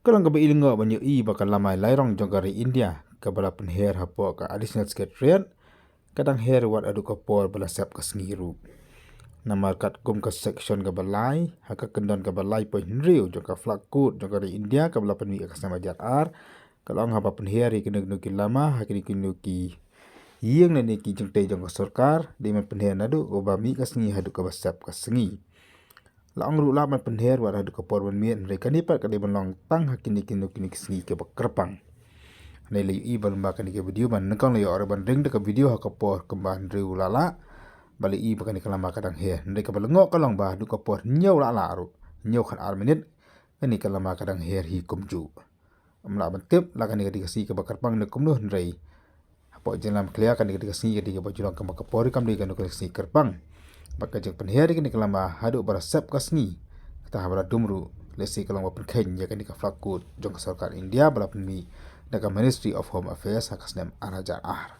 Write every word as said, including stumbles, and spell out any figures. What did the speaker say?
Ka long kaba i lyngngoh ban ïohi ba ka lama lairong jong ka ri India kaba la pynher hapoh ka Additional Secretariat ka dang her wat haduh ka por ba la sep ka sngi ruh. Namar katkum ka section kaba lai ha ka kyndon kaba lai point hynriew jong ka Flag Code jong ka ri India kaba la pynmih ha ka snem ar hajar ar, ka long haba pynher ïa kino kino ki lama ha kino kino ki ïing lane ki jingtei jong ka sorkar, dei ban pynher naduh kaba mih ka sngi haduh kaba sep ka sngi. La ong ruh lah ban pynher wat haduh ka por ban miet, hynrei kane pat ka dei ban long tang ha kine kino kine ki sngi kiba kyrpang. Hynrei la ïohi ba lyngba kane ka video, ba nyngkong la ïoh ruh ban ring da ka video ha ka por kumba hynriew la lah, ba la ïohi ba kane ka lama ka dang her. Hynrei kaba lyngngoh ka long ba haduh ka por hynñiew la lah ruh, hynñiew khatar minit, kane ka lama ka dang her hi kumjuh. Ym lah ban tip la kane ka dei ka sngi kaba kyrpang ne kumno, hynrei hapoh jingïalam khlieh kane ka dei ka sngi ka dei kaba ju long kaba ka por kam dei kano ka sngi kyrpang. Bad ka jingpynher ïa kane ka lama haduh ba la sep ka sngi, kata haba la dum ruh, lehse ka long ba pynkheiñ ïa kane ka Flag Code jong ka sorkar India ba la pynmih da ka Ministry of Home Affairs ha ka snem ar hajar ar.